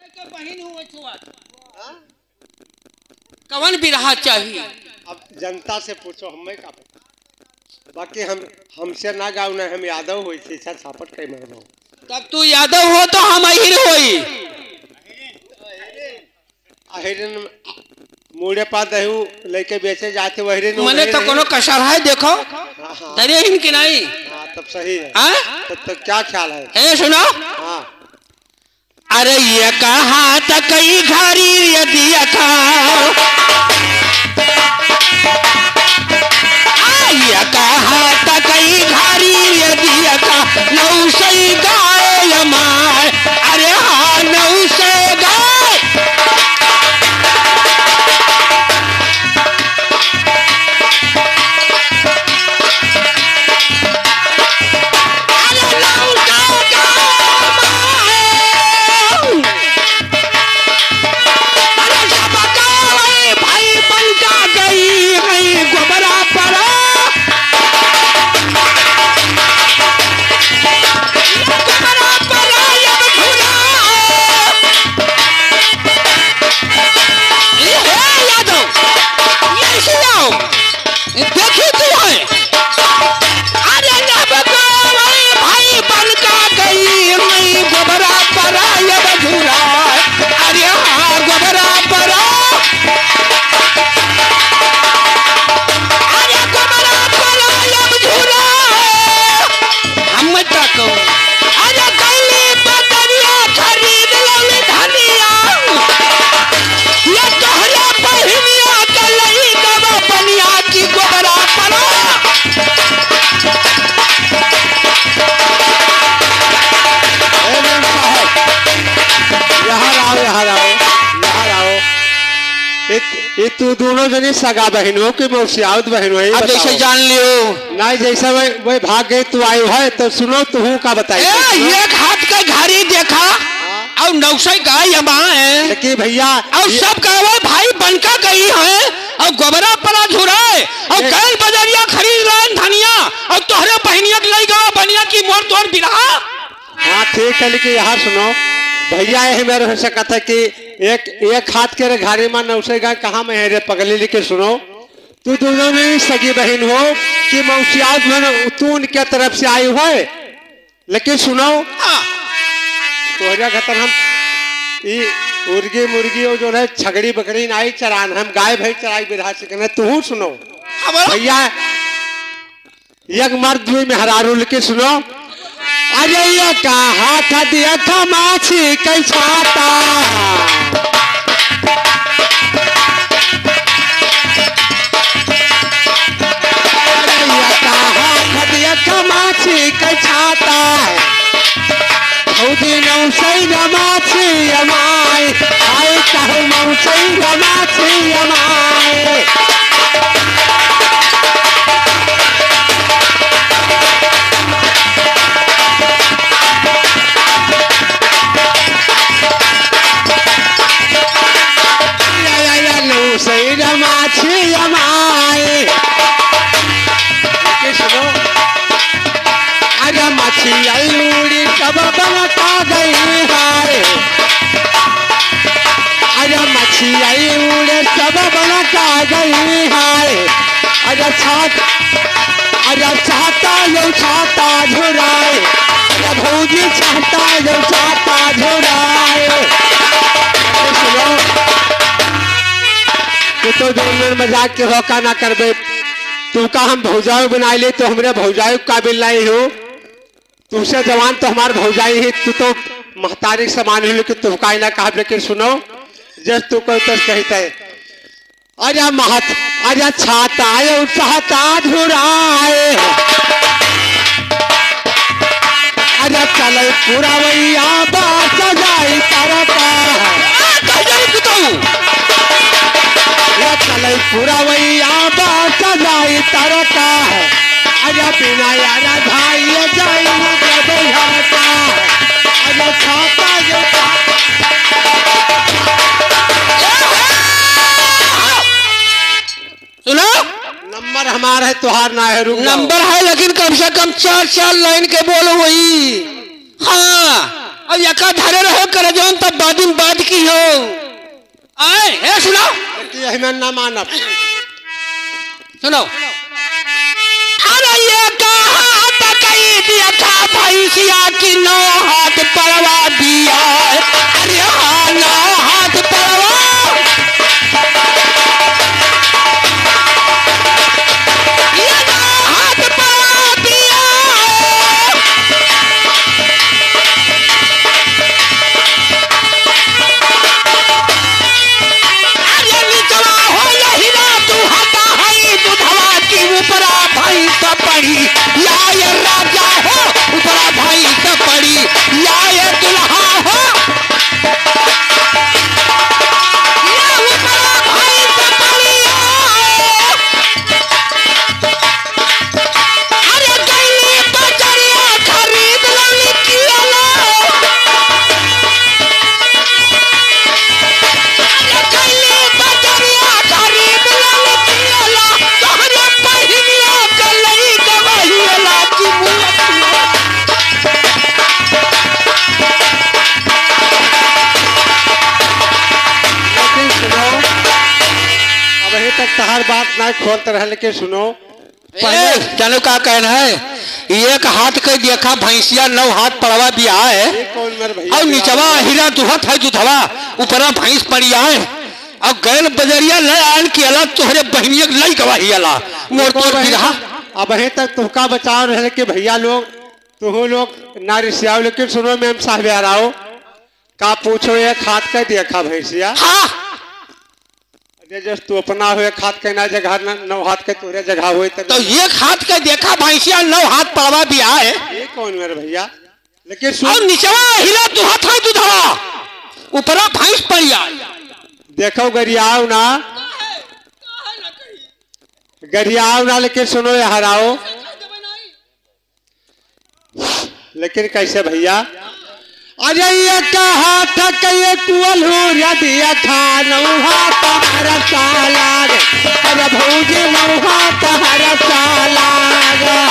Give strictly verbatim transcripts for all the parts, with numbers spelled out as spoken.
बहिन हुआ छुआ। हाँ? कवन बिरहा चाही? अब जनता से पूछो, हमें का पता। बाकी हम, हमसे ना गाओ, ना हम यादव होई, सीसा छापट कई मरबो। तब तू यादव हो तो हम अहिर होई। अहिरन मुड़े पा दहू लेके बेचे जाते वहिरे नु मने तो वहिरे। कोनो कसर है देखो। हाँ, हाँ। धरे हिन कि नहीं? हाँ, तब सही है। हाँ? तब, तब क्या ख्याल है? ए, सुनो। हाँ। अरे ये कहा त कई घारी रे दिया का। आ, ये कहा त कई घारी रे दिया का। नौ सौ गाय माय। अरे हाँ, नौ सौ गाय। अरे नौ सौ गाय माय। अरे सबका भाई बनका गई, गई गोबरा परा। गोबरा परा अब झूला। ए हे यादव, ये सुनाओ। देखी तू है। अरे नब गावे भाई बनका गई, मैं गोबरा परा अब झूला। अरे हाँ, गोबरा परा। अरे गोबरा परा अब झूला। हम तक। अरे गली बदरिया खरीद लौली धनिया। ये तोहरे बहिनिया के लइकवा बनिया की गोबरा परा। ए मेम साहब, यहाँ आओ, यहाँ आओ, यहाँ आओ। इत-, ई तू दोनों जनी सगा बहिन हो कि मौसियाउत बहिन हो, ई अब जैसे बताओ। जान लियो। नहीं, जैसे वही, वही भाग गई, तू आयो है, तो सुनो, तू हूँ का बताई, ए, तो सुनो। एक हाथ के घड़ी देखा, हाँ। और नौ सौ गाय हमा है। देखिए भैया, और ये सब गावे भाई बनका गई है, और गोबरा परा झुराए, और ये गैल बजरिया खरीद लान धनिया, और तोहरे बहिनिया के लई गवा बनिया की मोर तोर बिरहा। हाँ, ठीक है, लेकिन यहाँ सुनो भैया, यही मेरे हो सकता है कि एक, एक हाथ के रे घारी मा नौ सौ गाय कहाँ में है रे पगली, लेकिन सुनो, तू दोनों में सगी बहिन हो कि मौसियात में तू उनके तरफ से आई हुए, लेकिन सुनो, हाँ। तोहरा खातिर हम ई उर्गी मुर्गी और जो है छगड़ी बकरी नाई चरान, हम गाय भैंस चराई बिरहा सीखने, तू सुनो। हाँ, बोलो। भैया, एक मर्द दुई मेहरारू लेके सुनो। अरे ये कहा था दिया था माछी कई छाता। अरे ये कहा था दिया था माछी कई छाता। भौजी नौ सौ माछी अमाई, आई कहू नौ सौ माछी अमाई। या, या, या, नौ सौ माछी अमाई। के सुनो। अरे मछिया उड़ी सब बनका गई हाय। अरे मछिया उड़े सब बनका गई हाय। अरे छात, अरे छाता यो छाता झुराए। अरे भौजी छाता यो छाता झुराए। ये सुनो, तू तो दोनों मजाक के होका ना करबे। तुमका हम भौजाऊ बनाई ले तो हमरे भौजाऊ के काबिल नहीं हो। तुमसे जवान तो हमार भौजाई ही, तू तो महतारी के समान हो, लेकिन तुमका ही ना कहब, लेकिन सुनो, जस तू को तस कहते। अरे महत, अरे छाता आयो, छाता झुराए। अरे चले पुरवैया बास जाई तरका। आ, कह जाई कि तू? अरे चले पुरवैया बास जाई तरका। अरे बिना यारा भाई जाई न जब हरका। अरे छाता ये छाता। सुनो। नंबर हमार है, तुहार ना है, रुक जाओ। नंबर है, लेकिन कम से कम चार, चार लाइन के बोलो वही। हाँ, अब यका धरे रहो कर जौन, तब बादिन बात न मानब। सुनो। अरे ये कहा त कही दिया था भैंसिया कि नौ हाथ पड़वा दिया है। अरे हाँ, नौ हाथ पड़वा। ये नौ हाथ पड़वा दिया है। अरे निचवा हो यही ना तू हटा हई दुधवा की ऊपरा भैंस पड़ी, या ये राजा हो, ऊपरा भैंस पड़ी, या ये दुल्हा हो, या ऊपरा भैंस पड़ी, या। अरे गइली बजरिया खरीद लौली कियाला। अरे गइली बजरिया खरीद लौली कियाला। तोहरे बहिनिया के लई गवाहियाला की मुलकिया। लेकिन सुनो, अबहीं तक तहार बात ना खोलत रहे, लेकिन सुनो, पहले ए, जानू का कहना है? एक हाथ के देखा भैंसिया, नौ हाथ पड़वा दिया है। ये कौन मेरे भैया और निचवा हीरा दुहत है दुधवा, ऊपरा भैंस पड़िया है। और गैल बजरिया ले आयल कि अला तोहरे बहिनिया के लई गवाहियाला। मोर ये कौन तोर है? बिरहा। अबहीं तक तुहका बचाव रहे कि भैया लोग, तुहू लोग ना रिसियाओ, लेकिन सुनो मेम साहब यार आओ, का पूछो एक हाथ के देखा भैंसिया? हाँ। अरे जस तू अपना हो एक हाथ के ना जगह ना, नौ हाथ के तोरे जगह होई तब तो एक हाथ के देखा भैंसिया, नौ हाथ पड़वा दिया है। ये कौन मेरे भैया? लेकिन सुन और निचवा हीरा दुहत है दुधवा, ऊपरा भैंस पड़िया। देखो गरियाओ ना, गरियाओ ना, लेकिन सुनो ये हराओ। लेकिन कैसे भैया? अरे एक हाथ के कुअल हो रदिया खा, नौ हाथ हर साला रे। अरे भौजी नौ हाथ हर साला रे।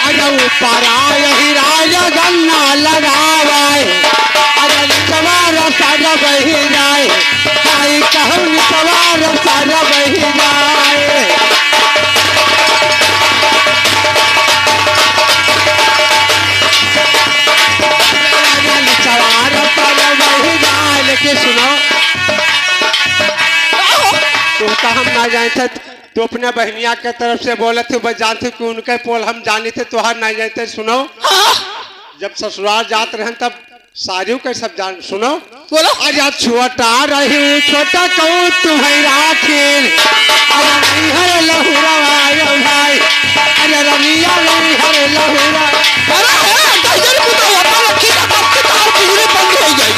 अरे ऊपरा यही राय गन्ना लगावे, अरे निचवा रसर बही जाए, काई कहूँ निचवा रसर बही जाए। अरे निचवा रसर बही जाए, लेकिन सुनो, तुमका हम ना जाए थे, तू अपने बहनिया के तरफ से बोलत हो, बस जानत हो कि उनके पोल हम जानी थे, तोहार नहीं जानते। सुनो, हाँ। जब ससुराल जात रहन तब सारियों के सब जान, सुनो। बोलो। अरे छोटा रही, छोटा कहूँ तुम्हें राखी। अरे नहीं हर लहुरा आयो भाई, अरे रनिया नहीं हर लहुरा। अरे हे, दहिजन को तो होता रखी का तब तो तार बिजली बंद हो गई।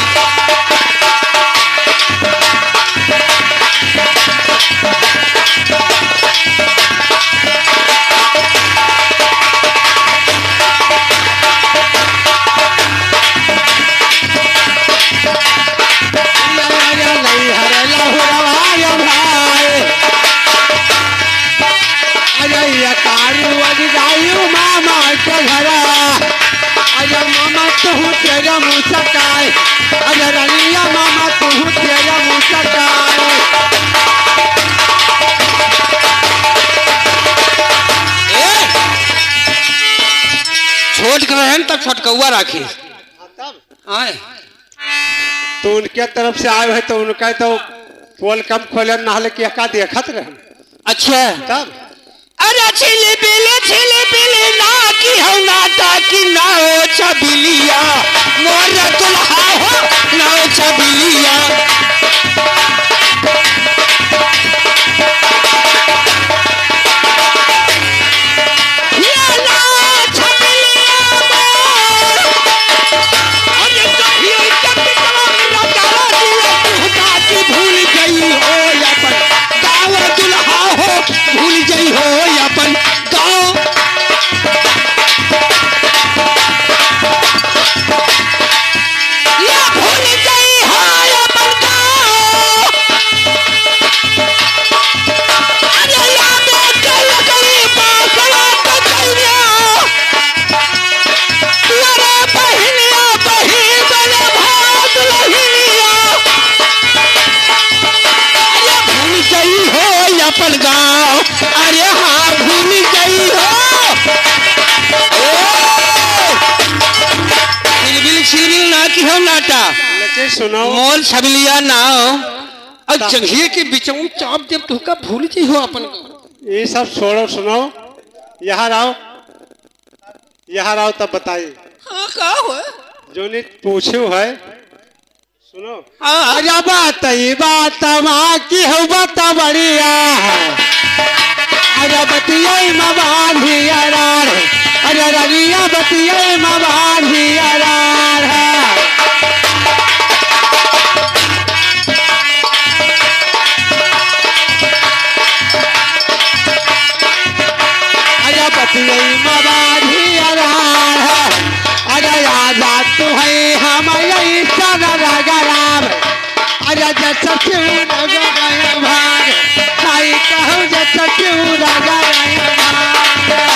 अरे ये कारू अज जायु मामा के घरा। अरे मामा तू तेरा मुसकाए। अरे रनिया मामा तू तेरा मुसकाए। ए, छोट के रहन तब छोटकौआ राखी। आए। तो उनके तरफ से आए है तो उनका तो पोल कम खोले ना हले कि का देखत रहे। अच्छा। तब? अरे छिली बिली, छिली बिली ना की हो ना ताकी ना हो छबिलिया, मोर दुल्हा हो ना हो छबिलिया। ए, सुनो। मोल छबिलिया नाव। अब ता- जंघिया के बिचऊ चाप देब, तुहका भूल जइहो अपन। ये सब छोड़ो, सुनो। यहाँ आओ, यहाँ आओ, तब बताई। हाँ, का हो? जोनी पूछू है, सुनो। हाँ। अरे बात, ई बात मा की हो, बात बढ़िया। अरे बतियाई मा बांधी अरार, अरे रनिया बतियाई मा बांधी अरार। अरे बतियाई मा बांधी अरार। अरे आजा तू है हम यही सर रगराम। अरे जस क्यों रगराम भाग, साई कहूँ जस क्यों रगराम भाग।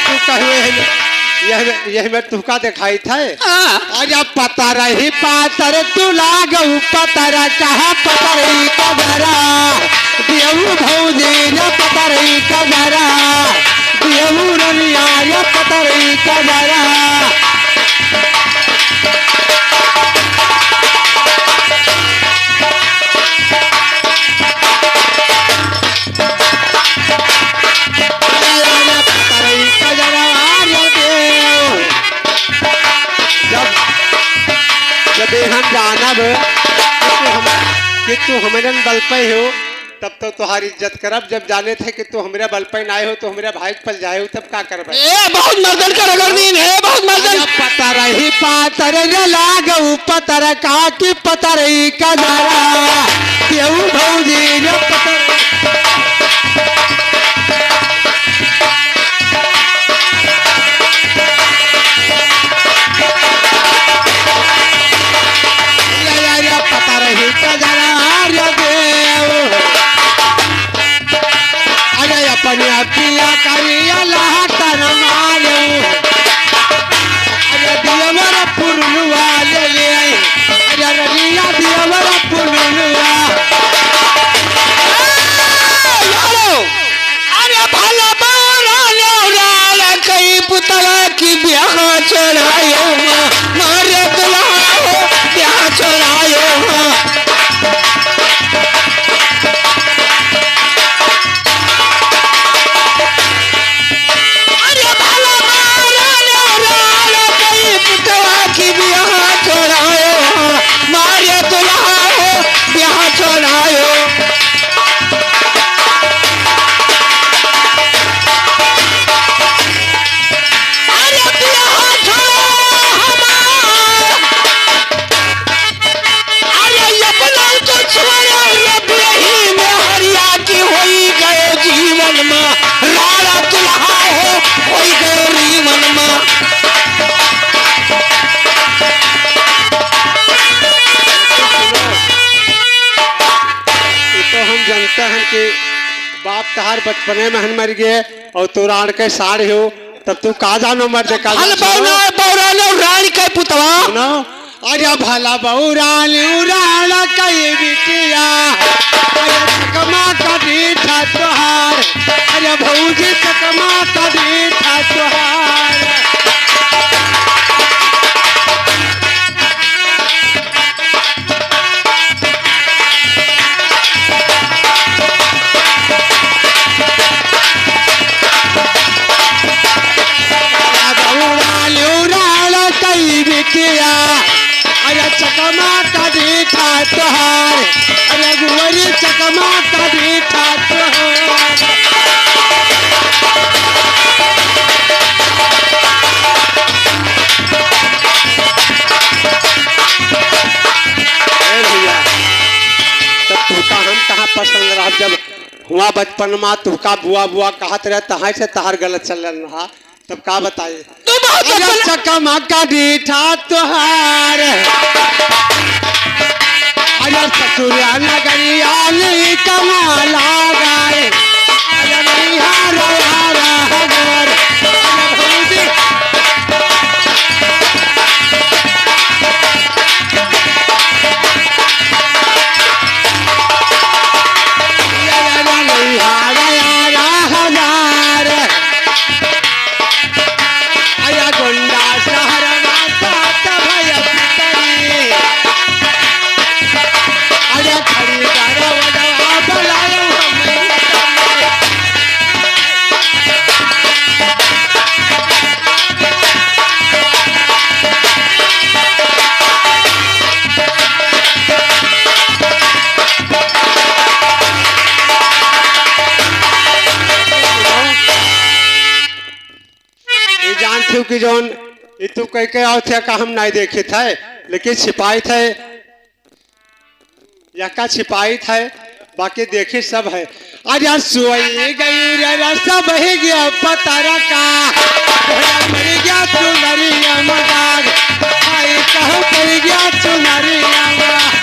तू कहे है, यह, यह में तुहका दिखाई था। हाँ। अरे पतरही पातर तू लागउ पतर कहा पतरही कजरा। देऊ भौजी रे पतरही कजरा। देऊ रनिया रे पतरही कजरा। जब, जब एहन जानब कि तू हम, कि तू हमरन बल पे हो, तब तो तोहार इज्जत करब। जब जाने थे कि तू हमरा बल पे ना आए हो, तो हमरा भाई के पल जाए हो, तब का करबे? ए, बहुत मर्दन का रगड़ दीन है, बहुत मर्दन। अरे पतरही पातर रे लागउ पतर काकी पतरही कजरा। केहू भौजी रे पतर। अरे, अरे, पतरही कजरा रे देव। अरे अपने पिया करिया लहटन मारे। अरे दियवर पुरनुआ ले ले। अरे रनिया दियवर पुरनुआ। ए, यारो, अरे भला बारा लो राल कई पुतला की ब्याह चढ़ायो माँ, मारे दुल्हा हो ब्याह चढ़ायो माँ। अरे भला मारा रे राल कई पुतवा की बियाह छोड़ायो, मारे दुल्हा हो बियाह छोड़ायो। अरे बियाह छोड़ो हमार। अरे अपना तो छोड़ो, ये बिरही में हरिया की होई गए जीवन मा, राड़ा दुल्हा हो होई गए जीवन मा। ये तो हम जानते हैं कि बाप तहार बचपने में हन मर गए और तू राड़ के साड़ हो, तब तू का जानो मर्दे का हल जानो? बौना, बौरानो राड़ के पुतवा। सुनो, अरे भला बौरान उरान कई बिटिया, अरे चकमा का दीठा तोहार, अरे भौजी चकमा का दीठा तोहार। अरे चकमा का दीठा तोहार, अरे गुवरी चकमा का दीठा तोहार। ए भैया, तब तुहका हम कहाँ पसंद रहब, जब हुआ बचपन मा तुहका बुआ बुआ कहत रहे, तहाँ से तहार गलत चलन रहा, तब का बताई? तू बहुत अरे बचपन चकमा का दीठा तोहार। अरे ससुरिया नगरिया नहीं कमाला गाए। अरे नैहर वाला हमार। अरे भौजी। अरे नैहर वाला हमार। जौन ई तू कह के आवत है का हम नाहीं देखित है, लेकिन छिपाइत है, यका छिपाइत है, बाकी देखित सब है। अरे सोई गई रे रस बह गया पतरा का, तोहरा पड़ गया चुनरिया में दाग, आई कहाँ पड़ गया चुनरिया में।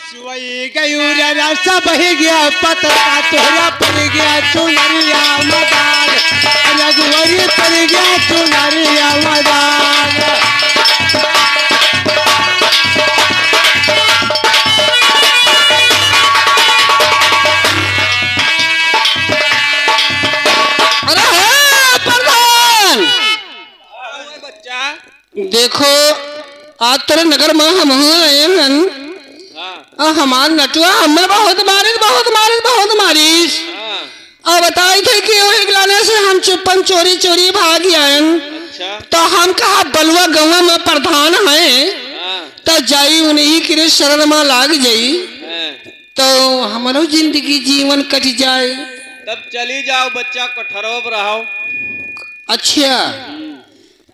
सोई गई रे रस बह गया पतरा, तोहरा पड़ गया चुनरिया में दाग, रघुवरी पड़ गया चुनरिया में दाग। अरे हे प्रधान! हाँ, बच्चा। देखो, आज तोरे नगर मा हमहू आए हन। हाँ। आ हमार नटुआ हमें बहुत मारिस, बहुत मारिस, बहुत मारिस। हाँ। आ बताइत है कि वही ग्लाने से हम चुप्पन चोरी चोरी भाग आयन। अच्छा। तो हम कहा बलुआ गौवा मा प्रधान है, हाँ। तो जाई उन्हीं के शरण मा लाग जाई, हाँ। तो हमरो जिंदगी जीवन कट जाए। तब चली जाओ बच्चा, कोठरवा पर रहो। अच्छा। हम्म।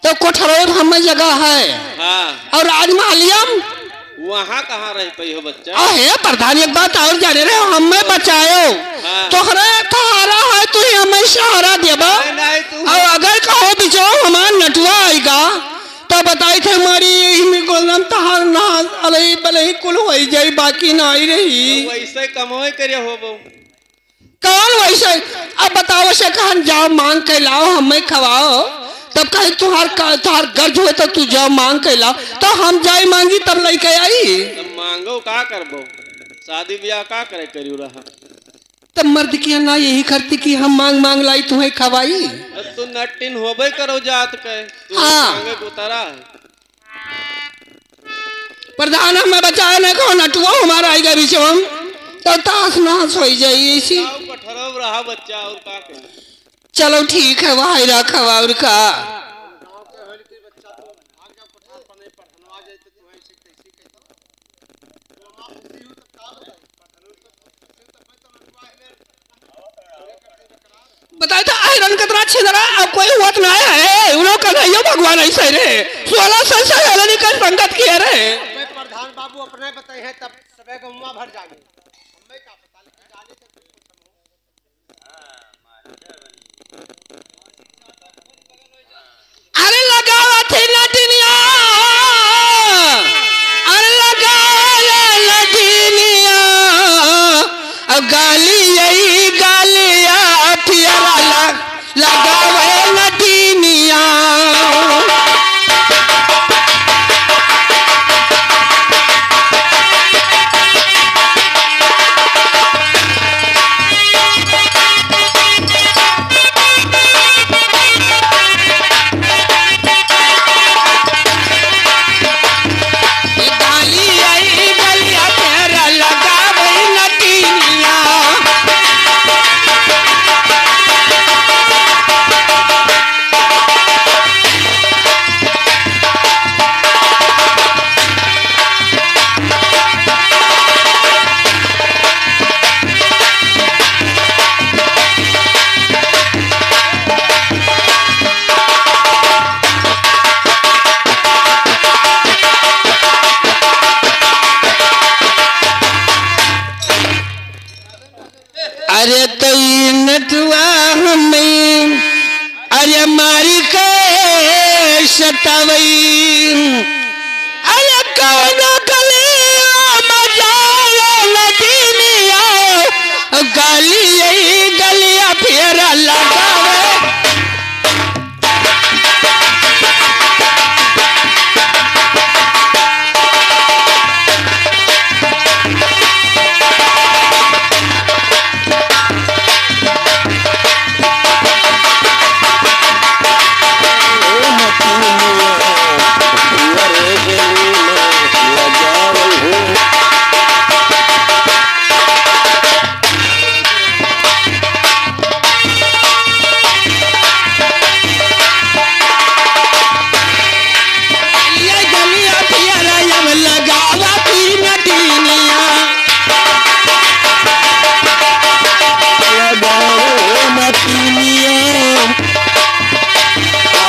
तो कोठरवा में जगह है। हाँ। और राजमहलिया में? वहाँ कहाँ रह पई हो बच्चा? अहे प्रधान, एक बात और जाने रहे, हमें बचायो। हाँ। तोहरे सहारा है, तू ही हमें सहारा देबा। नहीं, नहीं, तू और अगर कहो बिचो हमार नटुआ आएगा, तो बताई थे हमारी यही में गोलम तहार ना अलई बलई कुल होई जाई, बाकी ना आई रही। तो वैसे कमवे करे होबो। कौन वैसे? अब बताओ, से कहन, "जाओ मांग के लाओ, हमें खवाओ।" तब कहे, "तुहार का, तुहार गर्ज हुए तो तू जाओ मांग के लाओ।" तो हम जाई मांगी तब लइके आई। तब मांगो का करबो? शादी ब्याह का करे करियो रहा? तब मर्द किया ना यही करती कि हम मांग मांग लाई तुम्हें खवाई। अब तू नटिन होबे करो जात के, तू हाँ। मांगे को उतरा है। प्रधान, हमें बचाए न कहो, नटुआ हमारा आई गया बीच में, तो तास नास होई जाई इसी। जाओ, पठरव रहा बच्चा, और का करी? चलो ठीक है, वहाँ ही रखा और का। बताए तो आयरन कितना छिंदरा, अब कोई हुआ तो ना है, उन लोग का नहीं, यो भगवान ऐसे रे, सोलह सौ से हेलनी का संगत किया रे। अबे प्रधान बाबू अपने बताए हैं, तब सबे गौवा भर जागे। हमें का पता, लेकिन जाने से कुछ अरे लगावा थे नटिनिया, अरे लगावा नटिनिया, अब गाली यही गालिया फिर ला-, लगावे नटिनिया। अरे तई नटुआ हमें, अरे मारी के सतावई, अरे कौनो गलिया में जाए नदिनिया, गलिया गलिया फेरा लगावे।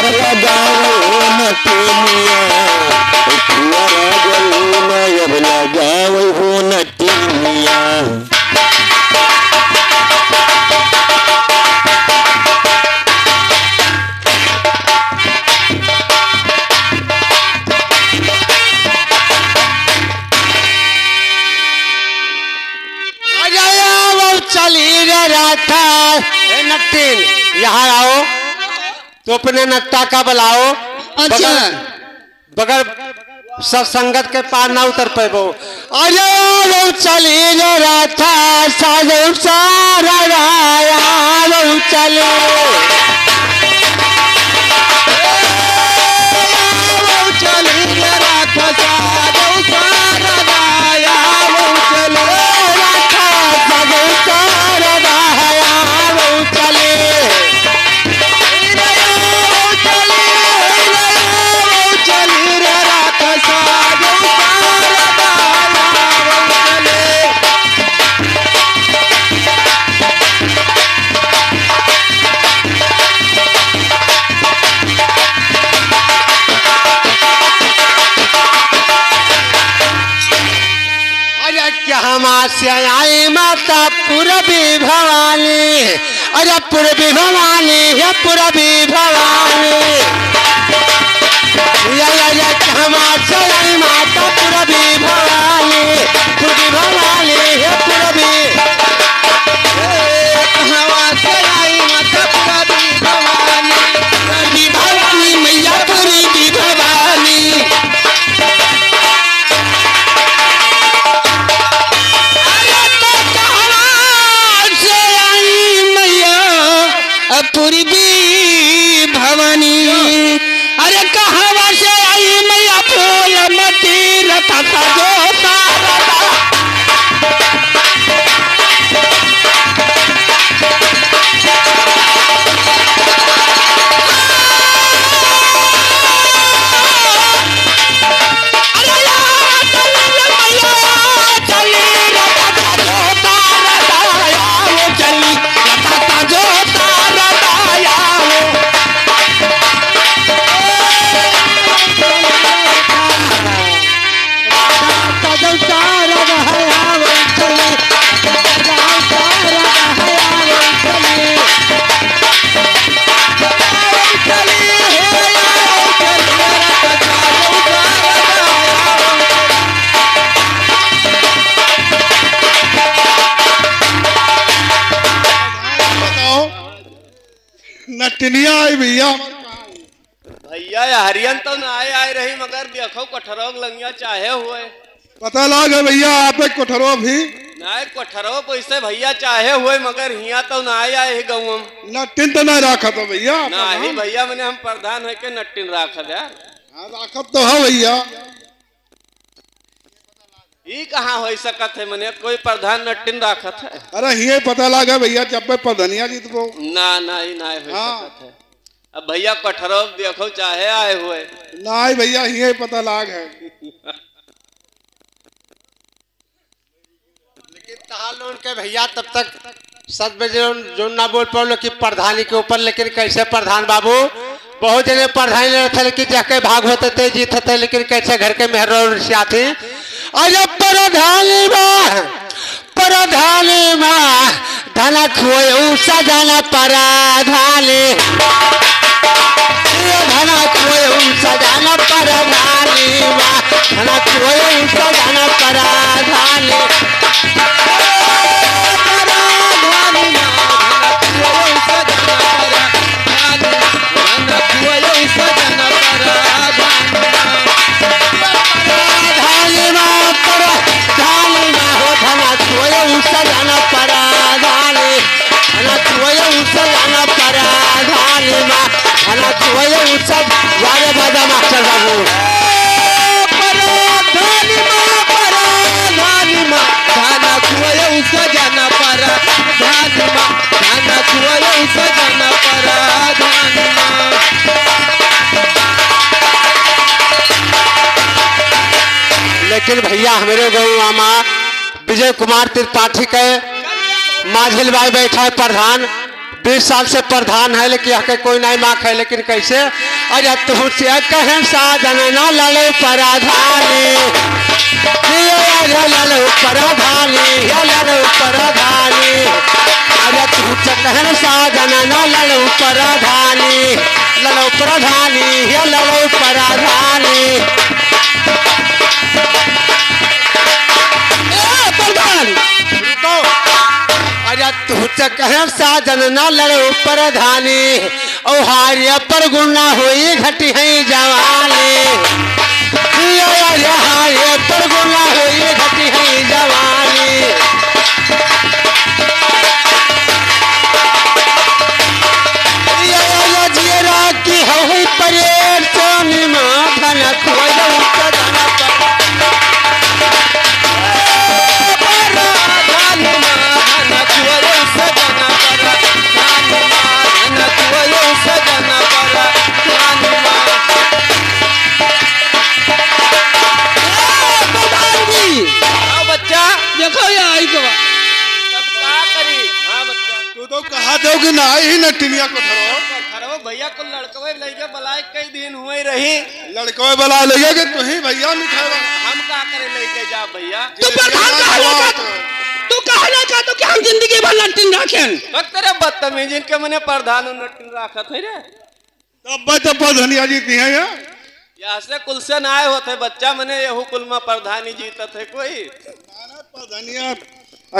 लगावै हो नटिनिया, ओ फुआ राजा लूना अब लगावै हो नटिनिया। अरे आओ चली रे राधा। ए नट्टिन, यहाँ आओ। तो अपने नट्टा का बुलाओ। अच्छा। बगैर, बगैर सत्संगत के पार ना उतर पैबो। अरे आओ चली रे राधा, साजो सारा राया, आओ चली। अरे कहवा से आई माता पूरबी भवानी, अरे पूरबी भवानी, हे पूरबी भवानी। या, या, या, कहवा से आई माता पूरबी भवानी, पूरबी भवानी, हे पूरबी। ए, कहवा से आई माता पूरबी भवानी, पूरबी भवानी, मैया पूरबी भवानी। अरे तो कहवा से आई मैया, अ, पूरबी भवानी। अरे कहवा से आई मैया फूल मती रता जो तारा। बताओ, नटिनिया आई भैया। भैया, या हरियन तो ना आए, आए रही, मगर देखो, कोठरो के लंगिया चाहे हुए। पता लाग है भैया, आप एक कोठरो भी। नहीं, कोठरो पैसे भैया चाहे हुए, मगर हिया तो ना आए, आए ही गाँव में। नट्टिन तो ना राखत हो भैया, नहीं प्रधान। भैया, मने हम प्रधान है के नट्टिन राखत है। हाँ, राखत तो है भैया। ई कहाँ होइ सकत है, मने कोई प्रधान नट्टिन राखत है? अरे, हिये पता लागे भैया, जब पे प्रधनिया जीतबो। ना, ना, ई ना होइ हाँ। सकत है। अब भैया कोठरो देखो चाहे आए हुए। ना भैया, हिये पता लाग है। लेकिन तहार लोगन के भैया तब तक सच में जो, जो ना बोल पाओ, लेकिन प्रधानी के ऊपर, लेकिन कैसे प्रधान बाबू, बहुत जने प्रधानी लड़त है, लेकिन जहके भाग होते ते जीत होते, लेकिन कैसे घर के मेहर और रिसियात ही। अरे प्रधानी बा, प्रधानी बा, धन खोए उ सजन प्रधानी। धन खोए उ सजन प्रधानी बा, धन खोए उ सजन प्रधानी। वारे बाजा मास्टर बाबू। पराधानी माँ, पराधानी माँ, थाना खुआयो सजना पराधानी माँ, थाना खुआयो सजना पराधानी माँ। लेकिन भैया, हमरे गौवा मा विजय कुमार त्रिपाठी के माझिल बाई बैठा है प्रधान, बीस साल से प्रधान है, लेकिन यहाँ के कोई नहीं माँ खाए, लेकिन कैसे? अरे तुहसे कहें साजन ना लड़ो प्रधानी, ये अरे लड़ो प्रधानी, ये लड़ो प्रधानी। अरे तुहसे कहें साजन ना लड़ो प्रधानी, लड़ो प्रधानी, ये लड़ो प्रधानी। ए प्रधान, रुको। अरे तुहसे कहें साजन ना लड़ो प्रधानी, ओ हारे पर गुना होई घटी है जवानी। या, या, या, हारे पर गुना होई घटी है जवानी। या, या, या, जियरा की हवई परेर सोनी माँ धन खोजऊ सजन पर। हाँ बच्चा। देखो ये आई तो। तब का करी? हाँ बच्चा। तू तो कहा दो कि ना आई ही नटिनिया को धरो। धरो भैया को लड़कवे लइके बलाए कई दिन हुए रही। लड़कवे बलाए लइके कि तू ही भैया मिठाई बना। हम का करे लइके जा भैया? तू प्रधान कहा ना का तो। तू कहा ना का तो कि हम जिंदगी भर नटिन राखेन। तो तेरे बदतमीज इनके मने प्रधान नटिन राखत है रे। तब तो प्रधानिया जीती है या? यहाँ से कुल से ना आए होते बच्चा मने यहू कुल में प्रधानी जीतत है कोई। ना, ना, प्रधानिया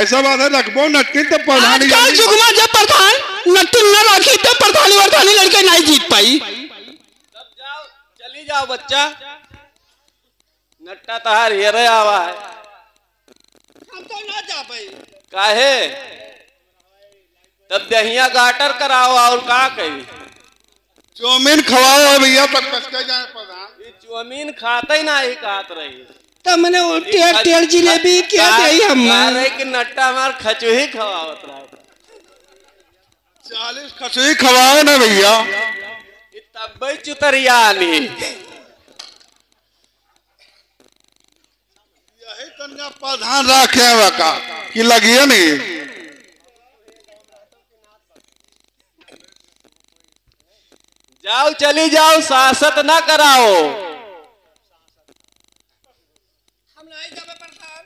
ऐसा बात है, रखबो नटिन तो प्रधानी आजकल जानी। जुग में जब प्रधान नटिन न राखी तो प्रधानी वरधानी लड़के नहीं जीत पाई। तब जाओ, चली जाओ बच्चा। नट्टा तहार हेरे आवा है। हम तो ना जाबे। काहे? तब दहिया गाटर कराओ और का कही? चौमिन खवाओ भैया, तब कस के जाए प्रधान। ये चौमिन खाते ही ना ही कहत रही। तब मने वो ये टेढ़ खा-, टेढ़ जिलेबी खा-, के खा-, दे हम। कह रहे कि नट्टा हमार खचुही खवावत रहा। चालीस खचुही खवाओ ना भैया। ये तब्बे चुतरिया आनी। यही तनिया प्रधान राखे हुआ का कि लगिए नहीं। जाओ, चली जाओ, सासत ना कराओ। हम नहीं जाबे प्रधान।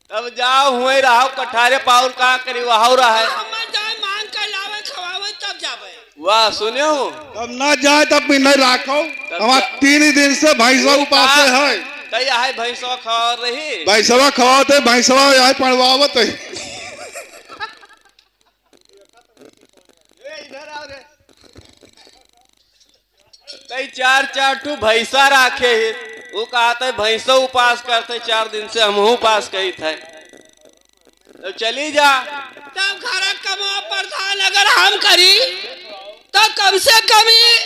तब जाओ, हुए रहो, कठारे पाउर का करी, वहाउ रहे। हम जाए, मांग के लावे, खवावे, तब जाबे। वाह, सुने हो? तब ना जाए, तब भी नहीं राखो। तब हमार जा- तीन ही दिन से भैंसा तू उपासे का-, है। तै आहे भैंसवा खवा रही। भैंसवा खवाते, भैंसवा आहे पड़वावत है। ए, इधर आओ रे। तई चार, चार ठू भैंसा राखे ही। वो कहत है, "भैंसो उपास करते, चार दिन से हमहू उपास करीत है।" तो चली जा। तब घर कमवा प्रधान अगर हम करी, तो कम से कम ही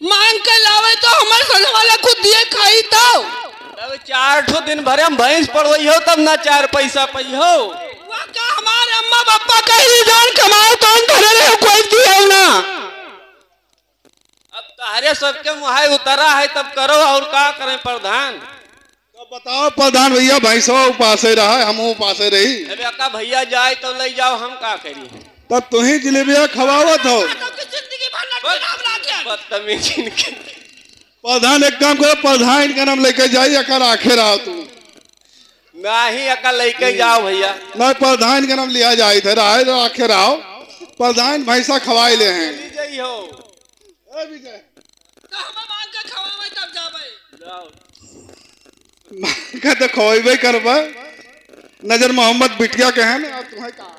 मांग के लावे, तो हमारे संग वाला खुद दिए खाई तो। तब चार ठो दिन भरे हम भैंस पड़वई हो, तब ना चार पैसा पई हो। वह का हमारे अम्मा पापा कही, "जान कमाओ, तो हम धरे रहे, कोई दिए ना।" अब तहरे सबके मुहाई उतरा है, तब करो और का करें प्रधान? तब बताओ प्रधान भैया, भैंसवा उपासे रहा है, हम उपासे रही। अबे का भैया जाए तो ले जाओ, हम का करी? तब तू ही जिलेबिया खवावत हो। तो की जिंदगी भर लटके बस, राम राखे। बदतमीज इनके। प्रधान एक काम करो, प्रधान का नाम लेके जाई, एकर आखे रहा तू। नाही, एका लइके जाओ भैया। ना, प्रधान के नाम लिया जाइत है, राय राखे रहो। प्रधान भैंसा खवाए ले हैं। चली जाई हो। ए विजय। तो हम मांग के खवावे तब जाबे। जाओ। मांग के तो खवाइबे करबे। नजर मोहम्मद बिटिया के हैं ना, तुम्हें कहा।